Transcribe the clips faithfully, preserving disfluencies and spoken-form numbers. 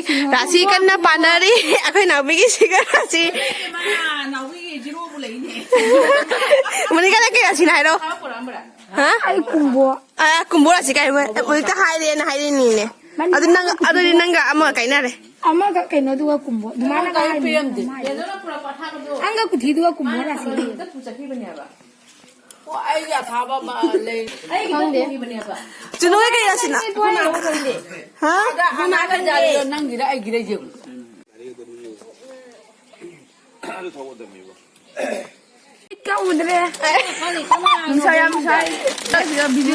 ꯔꯥꯁꯤ ꯀꯟꯅ ꯄꯥꯟꯅꯔꯤ ꯑꯩꯈꯣꯏ ꯅꯥꯎꯕꯤꯒꯤꯁꯤꯒ ꯔꯥꯁꯤ꯫ ꯃꯅꯤꯀꯥꯗ ꯀꯩ ꯔꯥꯁꯤꯅ ꯍꯥꯏꯔꯣ? ꯍꯥ? ꯑꯩ ꯀꯨꯝꯕꯣ꯫ ꯑ, ꯀꯨꯝꯕꯣ ꯔꯥꯁꯤ ꯀꯥꯏ ꯍꯦꯛꯇ ꯍꯥꯏꯔꯦꯅ ꯍꯥꯏꯔꯤꯅꯤꯅꯦ꯫ ꯑꯗꯨ ꯅꯪ, ꯑꯗꯨꯗꯤ ꯅꯪꯒ ꯑꯃ ꯀꯥꯏꯅꯔꯦ꯫ ꯑꯃꯒ ꯀꯩꯅꯣꯗꯨꯒ ꯀꯨꯝꯕꯣ ꯑꯗꯨꯃꯥꯏꯅ ꯀꯥꯏ ꯄꯤꯔꯝꯗꯦ꯫ ꯅꯪꯒ ꯀꯨꯊꯤꯗꯨꯒ ꯀꯨꯝꯕꯣ ꯔꯥꯁꯤ꯫ ꯑꯣ, ꯑꯩꯒꯤ ꯑꯊꯥꯕ ꯑꯃ ꯂꯩ꯫ ꯈꯪꯗꯦ꯫ ꯆꯨꯅꯨꯒꯤ ꯀꯩ ꯔꯥꯁꯤꯅ? ꯍꯥ? ꯑꯗ ꯑꯃ ꯀꯩꯅꯣ ꯅꯪꯒꯤꯔ ꯑꯩꯒꯤꯔ ꯌꯦꯡꯉꯨ꯫ ꯀꯧꯗ꯭ꯔꯦ꯫ ꯅꯨꯡꯁꯥ ꯌꯥꯝ ꯁꯥꯏ꯫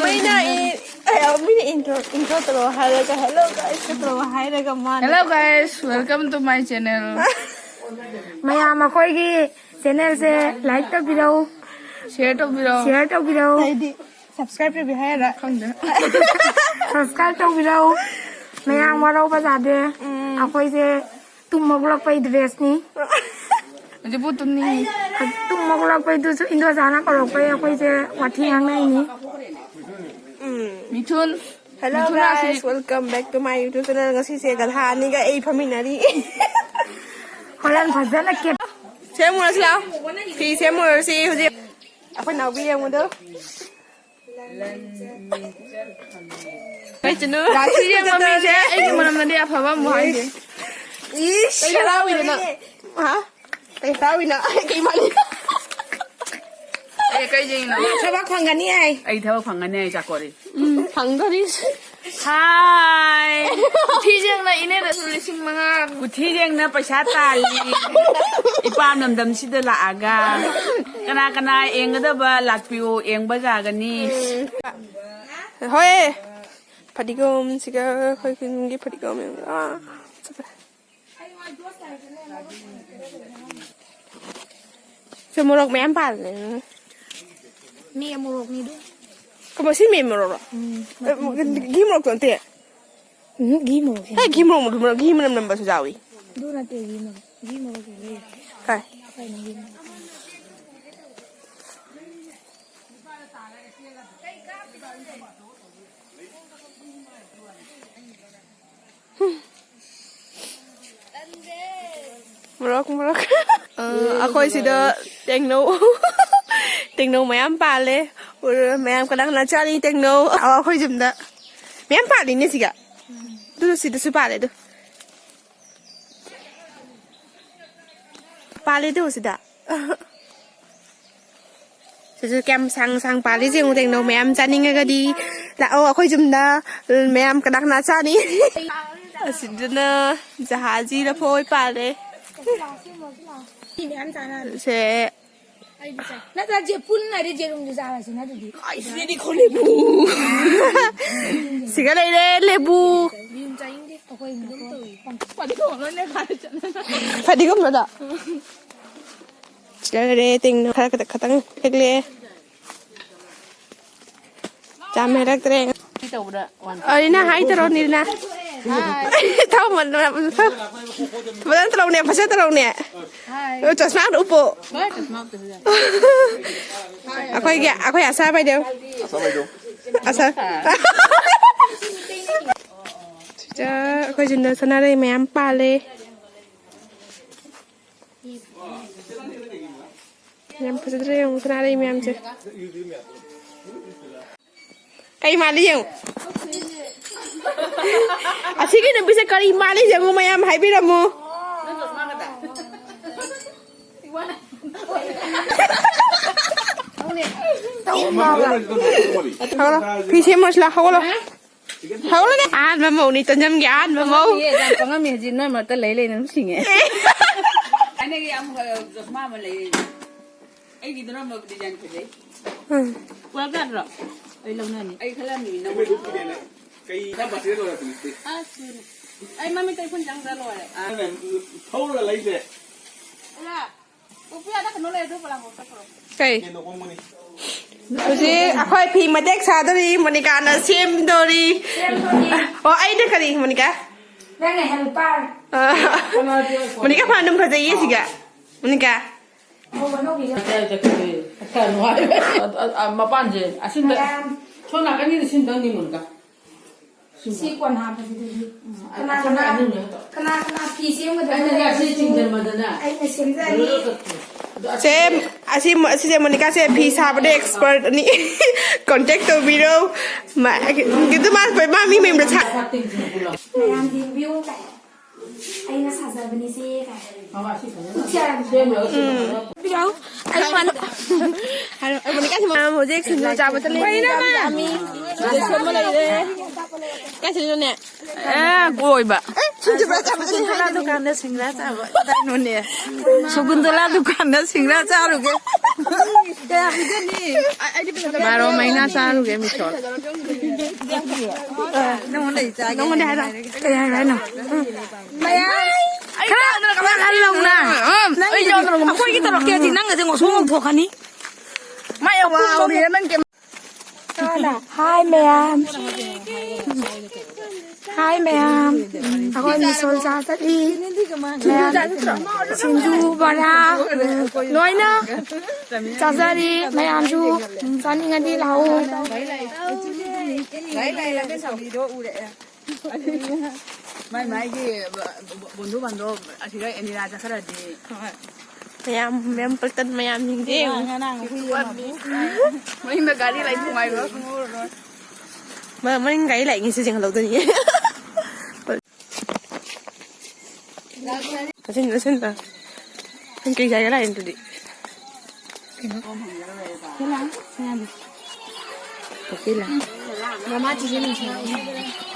ꯃꯩꯅ ꯏ-, ꯑꯦ, ꯃꯤꯅ intro, intro ꯇꯧꯔꯛꯑꯣ ꯍꯥꯏꯔꯒ, "Hello guys" ꯇꯧꯔꯛꯑꯣ ꯍꯥꯏꯔꯒ ꯃꯥꯅ Hello guys, welcome to my channel. ꯃꯌꯥꯝ ꯑꯩꯈꯣꯏꯒꯤ channelꯁꯦ like ꯇꯧꯕꯤꯔꯧ, Share ꯇꯧꯕꯤꯔꯣ꯫ Share ꯇꯧꯕꯤꯔꯧ꯫ ꯑꯩꯗꯤ subscribe ꯇꯧꯕꯤ ꯍꯥꯏꯔ ꯈꯪꯗꯦ꯫ Subscribe ꯇꯧꯕꯤꯔꯧ꯫ ꯃꯌꯥꯝ ꯋꯥꯔꯧꯕ ꯌꯥꯗꯦ꯫ ꯎꯝ꯫ ꯑꯩꯈꯣꯏꯁꯦ ꯇꯨꯝ ꯍꯧꯒꯠꯂꯛꯄꯩ dressꯅꯤ꯫ ꯍꯧꯖꯤꯛꯄꯨ ꯇꯨꯝꯅꯤꯡꯉꯤ꯫ ꯇꯨꯝ ꯍꯧꯒꯠꯂꯛꯄꯩꯗꯨꯁꯨ ꯏꯟꯗꯣꯆꯥꯅ ꯀꯧꯔꯛꯄꯩ ꯑꯩꯈꯣꯏꯁꯦ ꯋꯥꯊꯤ ꯉꯥꯡꯅꯩꯅꯤ꯫ ꯎꯝ꯫ ꯃꯤꯊꯨꯟ꯫ Hello ꯃꯤꯊꯨꯟ ꯔꯥꯁꯤ꯫ Guys, welcome back to my YouTube channel. ꯉꯁꯤꯁꯦ ꯒꯙꯥ ꯑꯅꯤꯒ ꯑꯩ ꯐꯝꯃꯤꯟꯅꯔꯤ꯫ ꯍꯣꯔꯦꯟ ꯐꯖꯅ ꯀꯦꯞ ꯁꯦꯝꯃꯨꯔꯁꯤ ꯂꯥꯛꯑꯣ꯫ ꯐꯤ ꯁꯦꯝꯃꯨꯔꯁꯤ ꯍꯧꯖꯤꯛ꯫ ꯑꯩꯈꯣꯏ ꯅꯥꯎꯕꯤ ꯌꯦꯡꯉꯨꯗꯣ꯫ ꯀꯩ ꯆꯨꯅꯨ? ꯔꯥꯁꯤ ꯌꯦꯡꯕ ꯃꯤꯁꯦ ꯑꯩꯒꯤ ꯃꯔꯝꯗꯗꯤ ꯑꯐꯕ ꯑꯃꯨꯛ ꯍꯥꯏꯗꯦ꯫ ꯏꯁ, ꯀꯩ ꯍꯔꯥꯎꯔꯤꯅꯣ ꯅꯪ? ꯍꯥ? ꯀꯩ ꯍꯔꯥꯎꯔꯤꯅꯣ? ꯀꯩ ꯃꯥꯜꯂꯤ? ꯑꯦ, ꯀꯩ ꯌꯦꯡꯉꯤꯅꯣ? ꯊꯕꯛ ꯐꯪꯒꯅꯤ ꯍꯥꯏ꯫ ꯑꯩ ꯊꯕꯛ ꯐꯪꯒꯅꯤ ꯍꯥꯏ, ꯆꯥꯀꯣꯔꯤ꯫ ꯎꯝ, ꯐꯪꯗꯣꯔꯤ꯫ ꯍꯥꯏ꯫ ꯀꯨꯊꯤ ꯌꯦꯡꯅ ꯏꯅꯦꯗꯁꯨ ꯂꯤꯁꯤꯡ ꯃꯉꯥ꯫ ꯀꯨꯊꯤ ꯌꯦꯡꯅ ꯄꯩꯁꯥ ꯇꯥꯜꯂꯤ꯫ ꯏꯄꯥꯝ ꯂꯝꯗꯝꯁꯤꯗ ꯂꯥꯛꯑꯒ꯫ ꯀꯅꯥ ꯀꯅꯥ ꯌꯦꯡꯒꯗꯕ ꯂꯥꯛꯄꯤꯌꯨ, ꯌꯦꯡꯕ ꯌꯥꯒꯅꯤ꯫ ꯎꯝ꯫ ꯍꯣꯏ꯫ ꯐꯗꯤꯒꯣꯝꯁꯤꯒ ꯑꯩꯈꯣꯏ ꯈꯨꯟꯒꯤ ꯐꯗꯤꯒꯣꯝ ꯌꯥꯝ-, ꯑꯥ, ꯆꯠꯈ꯭ꯔꯦ꯫ ꯁꯤ ꯃꯣꯔꯣꯛ ꯃꯌꯥꯝ ꯄꯥꯜꯂꯦ꯫ ꯃꯦ ꯃꯣꯔꯣꯛꯅꯤꯗꯨ꯫ ꯀꯃ-, ꯁꯤ ꯃꯦ ꯃꯣꯔꯣꯛꯔꯣ? ꯎꯝ꯫ ꯑꯦ, ꯘꯤ ꯃꯣꯔꯣꯛꯇꯣ ꯅꯠꯇꯦ? ꯎꯝ, ꯘꯤ ꯃꯣꯔꯣꯛ ꯍꯦ, ꯘꯤ ꯃꯣꯔꯣꯛ, ꯘꯤ ꯃꯣꯔꯣꯛ, ꯘꯤ ꯃꯅꯝ ꯅꯝꯕꯁꯨ ꯌꯥꯎꯏ꯫ ꯑꯗꯨ ꯅꯠꯇꯦ ꯘꯤ ꯃꯣꯔꯣꯛ꯫ ꯘꯤ ꯃꯣꯔꯣꯛ ꯂꯩ꯫ ꯀꯥꯏ? ꯀꯩꯅꯣ ꯘꯤ ꯃꯣꯔꯣꯛ? ꯃꯣꯔꯣꯛ, ꯃꯣꯔꯣꯛ꯫ ꯑ, ꯑꯩꯈꯣꯏ ꯁꯤꯗ ꯇꯦꯡꯅꯧ꯫ ꯇꯦꯡꯅꯧ ꯃꯌꯥꯝ ꯄꯥꯜꯂꯦ꯫ ꯎꯔ ꯃꯌꯥꯝ, ꯀꯅꯥ ꯀꯅꯥ ꯆꯥꯅꯤ ꯇꯦꯡꯅꯧ? ꯑ, ꯑꯩꯈꯣꯏ ꯌꯨꯝꯗ ꯃꯌꯥꯝ ꯄꯥꯜꯂꯤꯅꯦ ꯁꯤꯒ꯫ ꯑꯗꯨ ꯁꯤꯗꯁꯨ ꯄꯥꯜꯂꯦ ꯑꯗꯨ꯫ ꯄꯥꯜꯂꯦ ꯑꯗꯨ ꯁꯤꯗ꯫ ꯁꯤꯁꯨ ꯀꯌꯥꯝ ꯁꯥꯡ ꯁꯥꯡ ꯄꯥꯜꯂꯤꯁꯦ ꯌꯦꯡꯉꯨ, ꯇꯦꯡꯅꯧ ꯃꯌꯥꯝ ꯆꯥꯅꯤꯡꯉꯒꯗꯤ ꯂꯥꯛꯑꯣ ꯑꯩꯈꯣꯏ ꯌꯨꯝꯗ꯫ ꯃꯌꯥꯝ ꯀꯅꯥ ꯀꯅꯥ ꯆꯥꯅꯤ? ꯑꯁꯤꯗꯅ ꯖꯍꯥꯖꯤ ꯂꯐꯣꯏ ꯄꯥꯜꯂꯦ꯫ ꯃꯤ ꯃꯌꯥꯝ ꯆꯥꯅꯔꯦ꯫ ꯁꯦ꯫ ꯑꯩꯗꯤ ꯆꯥꯏ꯫ ꯅꯠꯇ꯭ꯔ ꯖꯦ ꯄꯨꯟꯅ ꯍꯥꯏꯗꯤ ꯖꯦꯔꯨꯝꯁꯨ ꯆꯥꯔꯁꯤꯅ ꯑꯗꯨꯗꯤ꯫ ꯑꯩꯁꯤꯗꯤ ꯈꯣꯂꯦꯕꯨ꯫ ꯁꯤꯒ ꯂꯩꯔꯦ ꯂꯦꯕꯨ꯫ ꯌꯦꯔꯨꯝ ꯆꯥꯅꯤꯡꯗꯦ꯫ ꯑꯩꯈꯣꯏ ꯐꯗꯤꯒꯣꯝ ꯂꯣꯏ ꯂꯩꯈꯥꯏꯔ ꯆꯠꯂꯦ꯫ ꯐꯗꯤꯒꯣꯝꯂꯣꯗꯣ? ꯁꯤꯗ ꯂꯩꯔꯦ, ꯇꯦꯡꯅꯧ ꯈꯔ ꯈꯛꯇ, ꯈꯇꯪ ꯍꯦꯛꯂꯛꯑꯦ꯫ ꯆꯥꯝ ꯍꯦꯛꯂꯛꯇ꯭ꯔꯦ꯫ ꯁꯤ ꯇꯧꯕꯗ ꯋꯥꯟ ꯑꯔꯤꯅꯥ, ꯍꯥꯏ ꯇꯧꯔꯣ, ꯅꯤꯔꯤꯅꯥ꯫ ꯊꯥꯎ ꯃꯟ-, ꯐꯖꯅ ꯇꯧꯔꯛꯎꯅꯦ, ꯐꯖꯅ ꯇꯧꯔꯛꯎꯅꯦ꯫ ꯍꯥꯏ꯫ ꯑꯣ, ꯆꯁꯃꯥ ꯑꯝꯇ ꯎꯞꯄꯣ꯫ ꯍꯣꯏ, ꯆꯁꯃꯥ ꯑꯝꯇ ꯎꯞꯄꯣ꯫ ꯑꯩꯈꯣꯏꯒꯤ, ꯑꯩꯈꯣꯏ ꯑꯁꯥ ꯄꯥꯏꯗꯧ꯫ ꯑꯁꯥ ꯄꯥꯏꯗꯧ꯫ ꯑꯁꯥ꯫ ꯁꯤꯗ ꯑꯩꯈꯣꯏ ꯌꯨꯝꯗ ꯁꯅꯥꯔꯩ ꯃꯌꯥꯝ ꯄꯥꯜꯂꯦ꯫ ꯌꯥꯝ ꯐꯖꯗ꯭ꯔꯥ ꯌꯦꯡꯉꯨ ꯁꯅꯥꯔꯩ ꯃꯌꯥꯝꯁꯦ꯫ ꯀꯩ ꯃꯥꯜꯂꯤ ꯌꯦꯡꯉꯨ꯫ ꯑꯁꯤꯒꯤ ꯅꯨꯄꯤꯁꯦ ꯀꯔꯤ ꯃꯥꯜꯂꯤ ꯌꯦꯡꯉꯨ ꯃꯌꯥꯝ ꯍꯥꯏꯕꯤꯔꯝꯃꯨ꯫ ꯍꯧꯒꯠꯂꯣ꯫ ꯐꯤ ꯁꯦꯝꯃꯣ ꯁꯤꯂꯥ, ꯍꯧꯒꯠꯂꯣ꯫ ꯍꯧꯒꯠꯂꯣꯅꯦ꯫ ꯑꯍꯥꯟꯕ ꯃꯧꯅꯤ, ꯇꯣꯟꯖꯝꯒꯤ ꯑꯍꯥꯟꯕ ꯃꯧ꯫ ꯄꯪꯉꯝꯃꯤ, ꯍꯧꯖꯤꯛ ꯅꯣꯏ ꯃꯔꯛꯇ ꯂꯩ ꯂꯩꯅ ꯑꯗꯨꯝ ꯁꯤꯡꯉꯦ꯫ ꯑꯩꯅꯒꯤ ꯑꯃꯨꯛ ꯆꯁꯃꯥ ꯑꯃ ꯂꯩ꯫ ꯑꯩꯒꯤꯗꯨꯅ ꯑꯃꯨꯛ design ꯐꯖꯩ꯫ ꯎꯝ꯫ ꯄꯨꯔꯛ ꯌꯥꯗ꯭ꯔꯣ? ꯑꯩ ꯂꯧꯅꯅꯤ꯫ ꯑꯩ ꯈꯜꯂꯝꯃꯤꯅꯤ ꯅꯪ꯫ ꯀꯩ ꯏꯟꯁꯥꯡ ꯄꯥꯇꯤꯗ ꯂꯣꯏꯔꯛꯄꯅꯤ? ꯑꯁ, ꯑꯗꯨꯅꯦ꯫ ꯑꯩ ꯃꯃꯤꯠꯇ ꯏꯐꯨꯟ ꯆꯪꯗ꯭ꯔ ꯂꯣꯏꯔꯦ꯫ ꯑꯗꯨꯅꯦ, ꯊꯧꯔꯒ ꯂꯩꯁꯦ꯫ ꯑꯣꯖꯥ, ꯎꯄꯨ ꯌꯥꯗ ꯀꯩꯅꯣ ꯂꯩ, ꯑꯗꯨ ꯄꯣꯂꯥꯡꯈꯣꯛ ꯆꯠꯈ꯭ꯔꯣ꯫ ꯀꯩ? ꯀꯩꯅꯣ ꯀꯣꯡꯕꯅꯤ꯫ ꯍꯧꯖꯤꯛ ꯑꯩꯈꯣꯏ ꯐꯤ ꯃꯇꯦꯛ ꯁꯥꯗꯣꯔꯤ, ꯃꯣꯅꯤꯀꯥꯅ ꯁꯦꯝꯗꯣꯔꯤ꯫ ꯁꯦꯝꯗꯣꯔꯤ꯫ ꯑꯣ, ꯑꯩꯅ ꯀꯔꯤ, ꯃꯣꯅꯤꯀꯥ? ꯅꯪꯅ helper꯫ ꯑ, ꯃꯣꯅꯤꯀꯥ ꯐꯅꯗꯨꯝ ꯐꯖꯩꯌꯦ ꯁꯤꯒ꯫ ꯃꯣꯅꯤꯀꯥ꯫ ꯑꯉꯧꯕ ꯑꯅꯧꯕꯤꯒ꯫ ꯑ, ꯑ, ꯑ, ꯃꯄꯥꯟꯁꯦ ꯑꯁꯤꯟꯕ, ꯃꯌꯥꯝ꯫ ꯁꯣꯝ ꯅꯥꯀꯟꯒꯤꯗꯤ ꯁꯤꯟꯗꯪꯅꯤ, ꯃꯣꯅꯤꯀꯥ꯫ ꯁꯤ ꯀꯣꯟ ꯍꯥꯞꯄꯁꯤꯗꯤ꯫ ꯎꯝ, ꯀꯅꯥ ꯑꯁꯤꯟꯕ ꯀꯅꯥ? ꯑꯅꯤꯅꯦ ꯍꯥꯏꯗꯣ꯫ ꯀꯅꯥ ꯀꯅꯥ ꯐꯤ ꯁꯦꯝꯒꯗꯕ ꯑꯩꯅ ꯉꯁꯤ ꯂꯩꯔꯁꯨ ꯆꯤꯡꯖꯟꯕꯗꯅ ꯑꯩꯅ ꯁꯦꯝꯖꯅꯤ꯫ ꯁꯦ, ꯑꯁꯤ, ꯑꯁꯤꯁꯦ ꯃꯣꯅꯤꯀꯥꯁꯦ ꯐꯤ ꯁꯥꯕꯗ ꯑꯦꯛꯁꯄꯔꯠꯅꯤ꯫ ꯀꯣꯟꯇꯦꯛ ꯇꯧꯕꯤꯔꯣ꯫ ꯃꯥ, ꯑꯗꯨ ꯃꯥ, ꯃꯥ ꯃꯤ ꯃꯌꯨꯝꯗ ꯁꯥ-, ꯃꯌꯥꯝ ꯌꯦꯡꯕꯤꯌꯨ ꯀꯥꯏ꯫ ꯑꯩꯅ ꯁꯥꯖꯕꯅꯤꯁꯦ ꯀꯥꯏ꯫ ꯎꯠꯆꯔꯒꯦ꯫ ꯌꯥꯎ꯫ ꯑꯩ ꯃꯥꯟ-, ꯍꯥꯏꯔꯣ, ꯑꯩ ꯃꯣꯅꯤꯀꯥꯁꯦ ꯃꯥꯟ-, ꯍꯧꯖꯤꯛ ꯁꯤꯡꯖꯨ ꯆꯥꯕ ꯆꯠꯂꯤ꯫ ꯀꯩꯅꯣ ꯃꯥ? ꯆꯥꯃꯤ꯫ ꯁꯤꯗ ꯁꯦꯝꯕ ꯂꯩꯔꯦ꯫ ꯀꯥꯏ ꯆꯠꯂꯤꯅꯣꯅꯦ? ꯑꯦ, ꯀꯣꯏꯕ꯫ ꯁꯤꯡꯖꯨ ꯆꯥꯕ ꯆꯠꯂꯤ ꯍꯥꯏꯗꯨꯅꯤ꯫ ꯗꯨꯀꯥꯟꯗ ꯁꯤꯡꯒ꯭ꯔꯥ ꯆꯥꯕ꯫ ꯀꯗꯥꯏꯅꯣꯅꯦ? ꯁꯒꯨꯟꯗꯣꯂꯥ ꯗꯨꯀꯥꯟꯗ ꯁꯤꯡꯒ꯭ꯔꯥ ꯆꯥꯔꯨꯒꯦ꯫ ꯀꯌꯥ ꯄꯤꯖꯅꯤ? ꯕꯥꯔꯣ ꯃꯩꯅꯥ ꯆꯥꯔꯨꯒꯦ, ꯃꯤꯁꯣꯜ꯫ ꯅꯉꯣꯟꯗ ꯍꯥꯏꯔꯣ꯫ ꯀꯩ ꯍꯥꯏꯔꯣ ꯍꯥꯏꯅꯣ? ꯃꯌꯥꯝ꯫ ꯈꯔ, ꯈꯔ ꯍꯜꯂꯧꯅ꯫ ꯅꯪꯒꯤꯗꯤ ꯑꯩꯈꯣꯏꯒꯤ ꯇꯧꯔꯛꯀꯦ ꯍꯧꯖꯤꯛ ꯅꯪꯒꯁꯦ ꯉꯧꯁꯣꯛ ꯉꯧꯊꯣꯛꯀꯅꯤ꯫ ꯃꯥꯏ ꯑꯋꯥ ꯑꯋꯤꯔ ꯅꯪ ꯀꯩꯝ ꯍꯥꯏ ꯃꯌꯥꯝ꯫ ꯍꯥꯏ ꯃꯌꯥꯝ꯫ ꯑꯩꯈꯣꯏ ꯃꯤꯁꯣꯜ ꯆꯥ ꯆꯠꯂꯤ꯫ ꯃꯌꯥꯝ ꯁꯤꯡꯖꯨ, ꯕꯣꯔꯥ ꯂꯣꯏꯅ ꯆꯥꯖꯔꯤ꯫ ꯃꯌꯥꯝꯁꯨ ꯆꯥꯅꯤꯡꯉꯗꯤ ꯂꯥꯛꯎ꯫ ꯃꯥꯏ ꯃꯥꯏꯒꯤ ꯕ-, ꯕ-, ꯕꯣꯟꯙꯨ ꯕꯥꯟꯙꯣꯕ ꯑꯁꯤꯗ ꯑꯦꯅꯤꯔꯥ ꯆꯠꯈ꯭ꯔꯗꯤ꯫ ꯍꯣꯏ꯫ ꯃꯌꯥꯝ, ꯃꯌꯥꯝ ꯄꯛꯇꯟ ꯃꯌꯥꯝꯁꯤꯡꯁꯦ ꯌꯦꯡꯉꯨ꯫ ꯃꯅꯤꯡꯗ ꯒꯥꯔꯤ ꯂꯩ ꯅꯨꯡꯉꯥꯏꯕ꯭ꯔꯣ? ꯃ-, ꯃꯅꯤꯡ ꯒꯥꯔꯤ ꯂꯥꯛꯏꯉꯩꯁꯤ ꯌꯦꯡꯍꯜꯂꯧꯗꯣꯏꯅꯤ꯫ ꯀꯛꯆꯤꯡ ꯆꯠꯁꯤꯟꯕ꯫ ꯅꯪ ꯀꯩ ꯆꯥꯏꯒꯦ ꯂꯥꯛꯏꯅꯣ ꯑꯗꯨꯗꯤ? ꯀꯣꯀꯤꯂꯥ꯫ ꯃꯃꯥ ꯆꯤꯆꯦ ꯅꯨꯡꯁꯤꯅꯕ꯫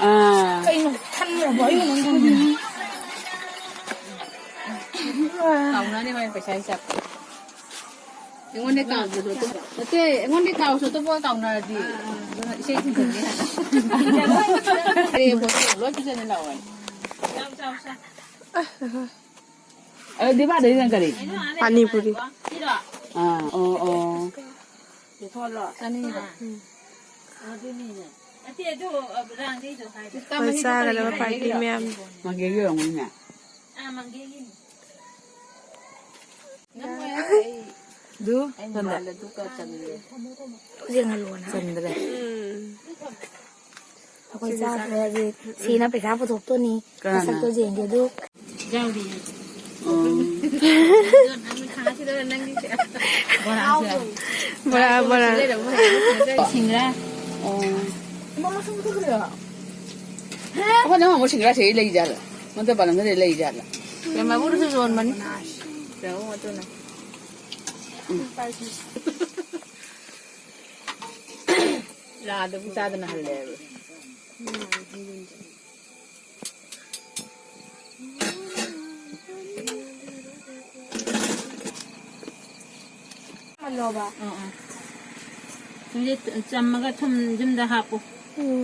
ꯑꯥ꯫ ꯀꯩꯅꯣ ꯈꯟꯈ꯭ꯔꯕꯣ? ꯑꯩ ꯅꯪ ꯈꯟꯈ꯭ꯔꯦ꯫ ꯀꯥꯎꯅꯅꯤ ꯃꯥꯏ ꯄꯩꯁꯥ ꯍꯤꯁꯥꯕ꯫ ꯑꯩꯉꯣꯟꯗ ꯀꯥꯎꯕꯗꯣ ꯑꯇꯣꯞꯄ-, ꯅꯠꯇꯦ, ꯑꯩꯉꯣꯟꯗ ꯀꯥꯎꯁꯨ ꯑꯇꯣꯞꯄꯒ ꯀꯥꯎꯅꯔꯗꯤ꯫ ꯑꯗꯨꯅ ꯏꯁꯩ ꯊꯤꯟꯖꯟꯒꯦ ꯍꯥꯏꯕ꯫ ꯑꯔꯦꯝꯕꯗꯣ ꯂꯣꯏ ꯄꯤꯖꯅꯤ ꯂꯥꯛꯑꯣ ꯍꯥꯏ꯫ ꯑ, ꯗꯤꯕꯥꯗꯩ ꯅꯪ ꯀꯔꯤ? ꯄꯥꯅꯤꯄꯨꯔꯤ꯫ ꯑꯥ, ꯑꯣ, ꯑꯣ꯫ ꯆꯥꯅꯤꯡꯉꯤꯕ? ꯑꯩꯈꯣꯏ ꯆꯥꯒꯗꯕ ꯄꯥꯔꯇꯤ ꯃꯌꯥꯝ꯫ ꯃꯪꯒꯦꯒꯤ ꯑꯣꯏꯔꯝꯒꯅꯤꯅꯦ꯫ ꯑꯗꯨ ꯆꯟꯗ꯭ꯔꯦ꯫ ꯌꯦꯡꯍꯜꯂꯣꯅ꯫ ꯆꯟꯗ꯭ꯔꯦ꯫ ꯎꯝ꯫ ꯑꯩꯈꯣꯏ ꯆꯥꯈ꯭ꯔꯦ ꯍꯧꯖꯤꯛ꯫ ꯁꯤꯅ ꯄꯩꯁꯥ ꯄꯨꯊꯣꯛꯇꯣꯅꯤ꯫ ꯀꯅꯥꯅ? ꯃꯁꯛꯇꯣ ꯌꯦꯡꯒꯦ ꯑꯗꯨ꯫ ꯌꯥꯎꯔꯤ꯫ ꯎꯝ꯫ ꯅꯪ ꯈꯥꯁꯤꯗꯧꯔꯦ ꯅꯪꯒꯤꯁꯦ꯫ ꯕꯣꯔꯥꯁꯦ꯫ ꯕꯣꯔꯥ, ꯕꯣꯔꯥ꯫ ꯁꯤ ꯂꯩꯔꯕ ꯍꯧꯖꯤꯛ ꯁꯤꯡꯒ꯭ꯔꯥ꯫ ꯑꯣ꯫ ꯏꯃꯥ, ꯃꯁꯛ ꯃꯁꯛ ꯐꯖꯩꯌꯦ꯫ ꯑꯩꯈꯣꯏ ꯅꯪ ꯑꯃꯨꯛ ꯁꯤꯡꯒ꯭ꯔꯥ ꯁꯤꯗꯩ ꯂꯩ ꯖꯥꯠꯂ? ꯃꯣꯏ ꯄꯥꯂꯪꯒꯗꯩ ꯂꯩ ꯖꯥꯠꯂ? ꯃꯕꯨꯛꯇꯁꯨ ꯌꯣꯟꯕꯅꯤ꯫ ꯎꯝ꯫ ꯂꯥꯗꯕꯨ ꯆꯥꯗꯅ ꯍꯜꯂꯦꯕ꯫ ꯍꯜꯂꯣꯕ꯫ ꯑꯥ, ꯑꯥ꯫ ꯍꯧꯖꯤꯛ ꯆꯝꯃꯒ ꯊꯨꯝ ꯌꯨꯝꯗ ꯍꯥꯞꯄꯨ꯫ ꯎꯝ꯫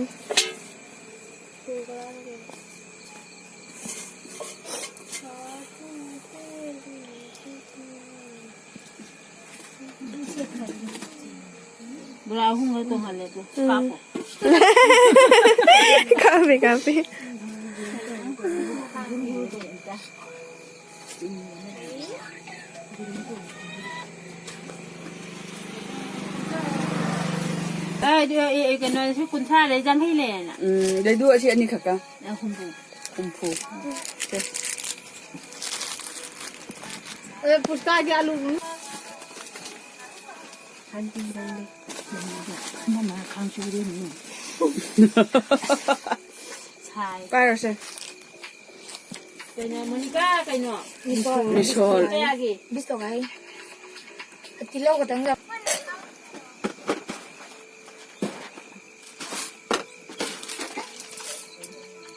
ꯕꯣꯔꯥ ꯑꯍꯨꯝ ꯂꯣꯏ ꯇꯣꯡꯍꯜꯂꯦ ꯑꯗꯨ꯫ ꯎꯝ꯫ ꯀꯥꯞꯄꯣ꯫ ꯀꯥꯞꯄꯦ, ꯀꯥꯞꯄꯦ꯫ ꯑꯦ, ꯑꯗꯨ, ꯑꯦ, ꯑꯦ, ꯀꯩꯅꯣ, ꯁꯤ ꯀꯨꯟꯊ꯭ꯔꯥ ꯂꯩ, ꯌꯥꯡꯈꯩ ꯂꯩꯌꯦꯅ꯫ ꯎꯝ, ꯂꯩꯗꯨ ꯑꯁꯤ ꯑꯅꯤꯈꯛꯀ꯫ ꯑ, ꯍꯨꯝꯐꯨ꯫ ꯍꯨꯝꯐꯨ꯫ ꯁꯦ꯫ ꯑꯦ, ꯄꯨꯁꯀꯥꯒꯤ ꯑꯂꯨ꯫ ꯍꯥꯏꯗꯤ ꯅꯪꯗꯤ ꯑꯃꯅ ꯀꯥꯡꯁꯣꯏꯗꯨꯅꯤ꯫ ꯁꯥꯏ꯫ ꯄꯥꯏꯔꯣꯁꯦ꯫ ꯀꯩꯅꯣ, ꯃꯣꯅꯤꯀꯥ, ꯀꯩꯅꯣ? ꯃꯤꯁꯣꯜ꯫ ꯃꯤꯁꯣꯜ꯫ ꯀꯌꯥꯒꯤ? ꯕꯤꯁ ꯇꯧꯕ ꯍꯥꯏ꯫ ꯇꯤꯜꯍꯧ ꯈꯛꯇꯪꯒ꯫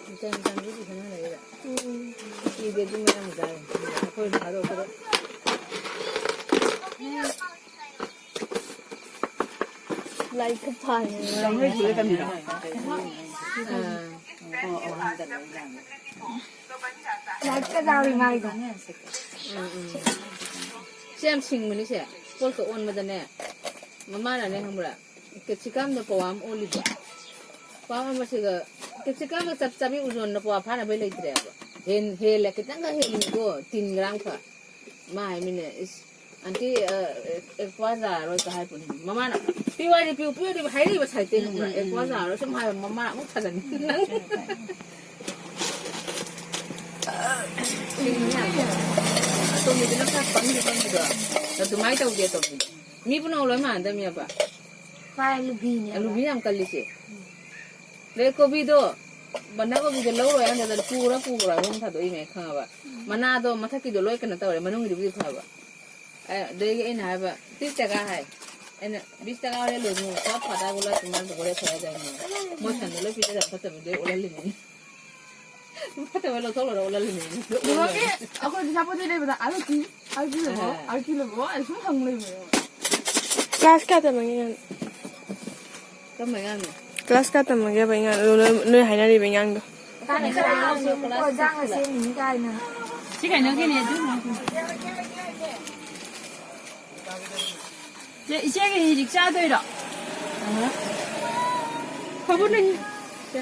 ꯃꯆꯟ ꯃꯆꯟꯗꯨꯗꯤ ꯈꯟꯅ ꯂꯩꯔꯦ꯫ ꯎꯝ꯫ ꯏꯗꯤ ꯑꯗꯨ ꯃꯌꯥꯝ ꯆꯥꯏ꯫ ꯑꯩꯈꯣꯏ ꯊꯥꯗꯣꯛꯄꯗ꯫ ꯂꯥꯏꯔꯤꯛꯀ ꯄꯥꯏ꯫ ꯆꯥꯝꯃꯔꯤ ꯁꯨꯔꯦ ꯇꯝꯃꯤꯔꯣ? ꯑꯥ꯫ ꯑꯣ, ꯑꯣ꯫ ꯂꯥꯏꯔꯤꯛꯀ ꯌꯥꯎꯔꯤ ꯃꯥꯏꯗꯣ꯫ ꯎꯝ, ꯎꯝ꯫ ꯁꯤ ꯌꯥꯝ ꯁꯤꯡꯕꯅꯤ ꯁꯦ꯫ ꯄꯣꯠꯀ ꯑꯣꯟꯕꯗꯅꯦ꯫ ꯃꯃꯥꯅꯅꯦ ꯈꯪꯕ꯭ꯔꯥ? ꯀꯦꯞꯁꯤꯀꯝꯗ ꯄꯋꯥ ꯑꯃ ꯑꯣꯜꯂꯤꯕ꯫ ꯄꯋꯥ ꯑꯃꯁꯤꯒ ꯀꯦꯞꯁꯤꯀꯝꯒ ꯆꯞ ꯆꯥꯕꯤ ꯎꯖꯣꯟꯅ ꯄꯋꯥ ꯐꯥꯅꯕꯩ ꯂꯩꯇ꯭ꯔꯦꯕ꯫ ꯍꯦꯟ-, ꯍꯦꯜꯂꯦ, ꯈꯤꯇꯪꯒ ꯍꯦꯜꯂꯤꯀꯣ, ꯇꯤꯟ ꯒ꯭ꯔꯥꯝ ꯈꯛ꯫ ꯃꯥ ꯍꯥꯏꯃꯤꯅꯦ, ꯏꯁ, "ꯑꯟꯇꯤ, ꯑ, ꯑ, ꯑ, ꯄꯋꯥ ꯌꯥꯔꯔꯣꯏ" ꯀ ꯍꯥꯏ ꯄꯣꯠꯅꯤ꯫ ꯃꯃꯥꯅ, ꯄꯤꯌꯨ ꯍꯥꯏꯗꯤ ꯄꯤꯌꯨ, ꯄꯤꯌꯨ ꯍꯥꯏꯗꯤ ꯍꯥꯏꯔꯛꯏꯕ ꯁꯥꯏꯠꯇꯩ ꯈꯪꯕ꯭ꯔꯥ? ꯎꯝ, ꯎꯝ, ꯑꯦ, ꯀ꯭ꯋꯥ ꯎꯝ꯫ ꯆꯥꯔꯣ ꯁꯨꯝ ꯍꯥꯏꯕ ꯃꯃꯥ ꯑꯃꯨꯛ ꯊꯥꯖꯟꯅꯤ꯫ ꯅꯪ꯫ ꯑꯇꯣꯝꯕꯤꯗꯨꯅ ꯈꯔ ꯄꯪꯗꯤ ꯄꯪꯕꯗꯣ꯫ ꯑꯗꯨꯃꯥꯏꯅ ꯇꯧꯗꯦ ꯑꯇꯣꯝꯕꯤꯗꯣ꯫ ꯃꯤ ꯄꯨꯝꯅꯃꯛ ꯂꯣꯏ ꯃꯥꯟꯅꯗꯕꯅꯦꯕ꯫ ꯃꯥꯏ ꯂꯨꯕꯤꯅꯦꯕ꯫ ꯂꯨꯕꯤ ꯌꯥꯝ ꯀꯜꯂꯤꯁꯦ꯫ ꯑꯗꯩ ꯀꯣꯕꯤꯗꯣ, ꯕꯟꯗꯥ ꯀꯣꯕꯤꯗꯣ ꯂꯧꯔꯣꯏ ꯍꯥꯏꯅ ꯄꯨꯔ ꯄꯨꯔ ꯑꯗꯨꯝ ꯊꯥꯗꯣꯛꯏꯅꯦ ꯈꯪꯉꯕ꯫ ꯃꯅꯥꯗꯣ ꯃꯊꯛꯀꯤꯗꯣ ꯂꯣꯏ ꯀꯩꯅꯣ ꯇꯧꯔꯦ, ꯃꯅꯨꯡꯒꯤꯗꯨꯕꯨꯗꯤ ꯐꯕ꯫ ꯑꯦ, ꯑꯗꯒꯤ ꯑꯩꯅ ꯍꯥꯏꯕ, "ꯇꯤꯁ ꯇꯀꯥ ꯍꯥꯏ?" ꯑꯩꯅ, "ꯕꯤꯁ ꯇꯀꯥ ꯍꯣꯔꯦꯟ ꯂꯣꯏꯅꯃꯛ ꯈꯔ ꯐꯗꯥ ꯒꯨꯂꯥ ꯇꯨꯃꯥꯟ ꯇꯧꯕ ꯍꯣꯔꯦꯟ ꯐꯔꯦ ꯍꯥꯏꯗꯥꯏꯅꯦ?" ꯃꯣꯏ ꯁꯟꯗ ꯂꯣꯏ ꯄꯤꯖꯔ ꯐꯠꯇꯕꯗꯣ ꯂꯣꯏ ꯑꯣꯜꯍꯜꯂꯤꯅꯦ꯫ ꯐꯠꯇꯕ ꯂꯧꯊꯣꯛꯂꯒ ꯑꯣꯜꯍꯜꯂꯤꯅꯦ꯫ ꯀꯩꯅꯣꯒꯤ, ꯑꯩꯈꯣꯏ ꯄꯩꯁꯥ ꯄꯣꯠ ꯆꯩ ꯂꯩꯕꯗ ꯑꯥꯂꯨ ꯀꯤ-, ꯑꯥꯂꯨ ꯀꯤꯂꯣꯕꯣ, ꯑꯥ꯫ ꯑꯥꯂꯨ ꯀꯤꯂꯣꯕꯣ, ꯑꯩ ꯁꯨꯝ ꯍꯪ ꯂꯩꯕꯅꯦꯕ꯫ ꯀ꯭ꯂꯥꯁ ꯀꯌꯥ ꯇꯝꯃꯒꯦ ꯅꯪ? ꯀꯔꯝꯕ ꯑꯉꯥꯡꯅꯣ? ꯀ꯭ꯂꯥꯁ ꯀꯌꯥ ꯇꯝꯃꯒꯦꯕ ꯑꯉꯥꯡ? ꯑꯗꯣ ꯅꯣꯏ, ꯅꯣꯏ ꯍꯥꯏꯅꯔꯤꯕ ꯑꯉꯥꯡꯗꯣ? ꯆꯥꯛ ꯁꯦꯝꯃꯨꯀꯣ, ꯆꯥꯛ ꯁꯦꯝꯃꯤꯅꯤ ꯀꯥꯏꯅ꯫ ꯁꯤ ꯀꯩꯅꯣꯒꯤꯅꯦ, ꯑꯗꯨ ꯆꯦ, ꯏꯆꯦꯒꯤ ꯍꯧꯖꯤꯛ ꯆꯥꯗꯣꯏꯔꯣ? ꯈꯕꯔ ꯂꯩ꯫ ꯆꯦ꯫